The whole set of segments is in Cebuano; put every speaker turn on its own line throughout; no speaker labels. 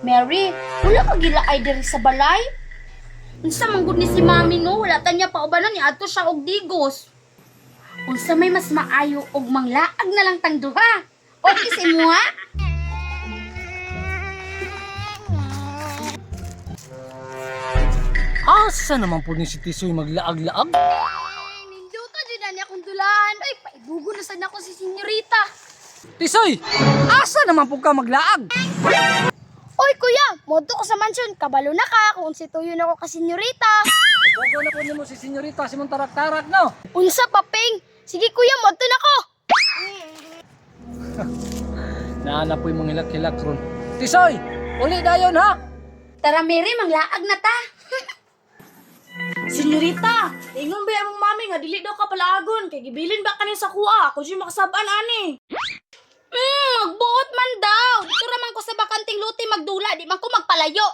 Mary, wala ka gilaay diri sa balay. Unsa man gud ni si Mami, no? Wala ta niya paubanon ni adto siya og Digos. Unsa may mas maayo og manglaag na lang tang duha? Okay sa imo, ha?
Asa naman po ni si Tisoy maglaag-laag?
Ay, ninduto jud na niya akong dulaan. Ay, paibugo na sad nako si Senyorita.
Tisoy! Asa naman po ka maglaag?
Oy kuya, modto ko sa mansyon. Kabalo na ka kung si tuyo na ko ka Senyorita.
Ibugo na po nimo si Senyorita si mong tarak-tarak, no?
Unsa pa, Ping? Sige kuya, modto na ko.
Naana po yung mga hilak-hilak ron. Tisoy! Uli dayon, ha?
Tara Mary, manglaag na ta.
Senyorita, ingon ba among mami nga dili daw ka palaagon kay gibilin ba kanin sa kuha ako jud makasab-an ani.
Magbuot man daw. Dito raman ko sa bakanting luti magdula, di man ko magpalayo.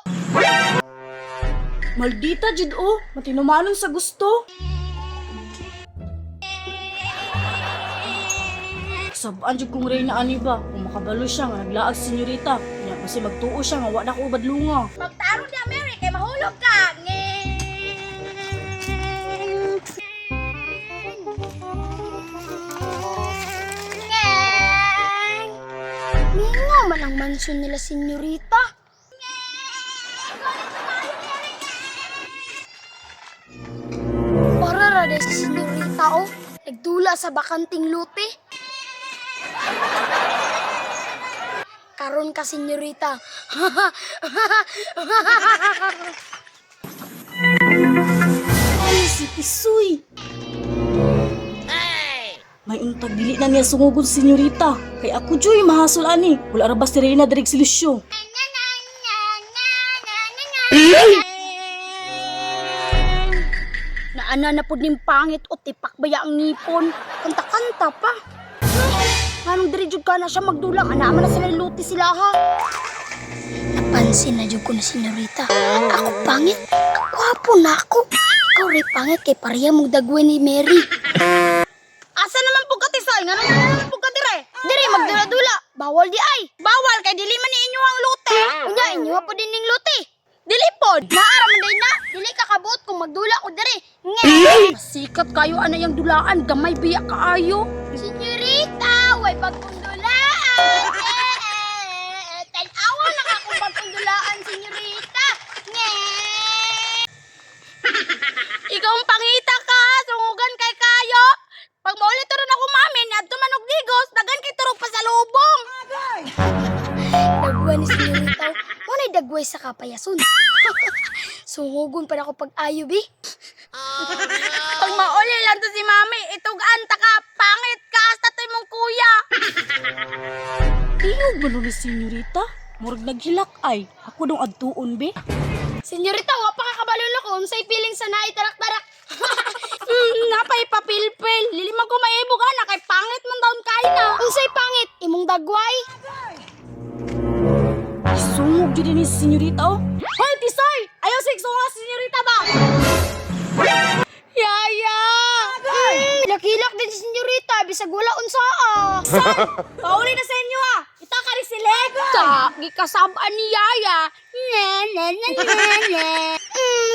Maldita jud oh, matinumanon sa gusto. Kasab-an jud kong reyna ani ba kung makabalo siya nga naglaag si senyorita. Nya basi magtuo siya nga wa na ko badlunga.
Magtaro na Mary kay mahulog ka. Ngeng. Ngeng. Mingaw man ang mansyon nila, Senyorita. Para ra de si Senyorita oh. Nagdula sa bakanting luti. Karon ka, Senyorita.
Ay, si Tisoy. May untag dili na niya sungugod senyorita. Kay ako joy mahasol ani. Wala ra ba si Reyna direk si Lucio?
Naana na pud ning pangit o tipak baya ang ngipon. Kanta-kanta pa. Anong diri jud ka na siya magdulang? Ana man na sila luti sila ha. Napansin na jud ko na Senyorita. Ako pangit, gwapo na ako. Ikaw rin pangit kay pareha mong dagway ni Mary. Asa naman po ka, Tisoy? Nga naman po ka dire? Dire, magdula-dula. Bawal di ay. Bawal kay dili man ni inyo ang lute. Unya, inyo po din ning lute. Dili pod. Naara man day na. Dili ka kabuot kung magdula ko dire. Nge. Sikat kayo ana yang dulaan, gamay biya kaayo. Senyorita, way pagkundulaan. Eh, Tan-awa na ka kung pagkundulaan, senyorita. Nge. Ikaw ang pangita ka, sungugan kay kayo. Pag maulit rin ako mami, adto man og Digos, dagan kay turog pa sa lubong. Dagway ni Senyorita. Muna'y dagway sa kapayason. Sungugon pa na ako pag-ayo, bi. Pag mauli lang to si mami, itugan ta ka, pangit ka, hasta to'y mong kuya.
Tingog ba ni senyorita? Murag naghilak ay. Ako dong adtuon be.
Senyorita, wa pa kakabalo na ko unsay feeling sa naay tarak-tarak. Napay papilpil. Lili man ko maibog ana kay pangit man daon kay na. Unsay pangit? Imong dagway?
Sungog jud ni senyorita oh. Hoy Tisoy, ayaw sa igsuha senyorita ba?
Yaya! Lakilak din si Senyorita, bisag wala unsa ah.
Pauli na sa inyo ah. Ita ka rin si Lego.
Ka, gikasab-an ni Yaya. Ne, ne, ne, ne, ne.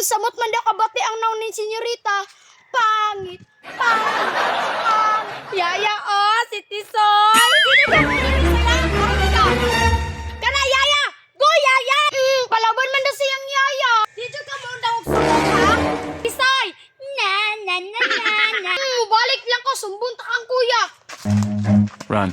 Samot man daw kabati ang naon ni Senyorita. Pangit, pangit, pangit. Yaya, oh, si Tisoy. Kana, Yaya! Go, Yaya! Palaban man daw siyang Yaya. Dito ka mo daw sumot, ha? Tisoy! Na, na, na, na, na. Balik lang ko, sumbong ta kang kuya.
Run.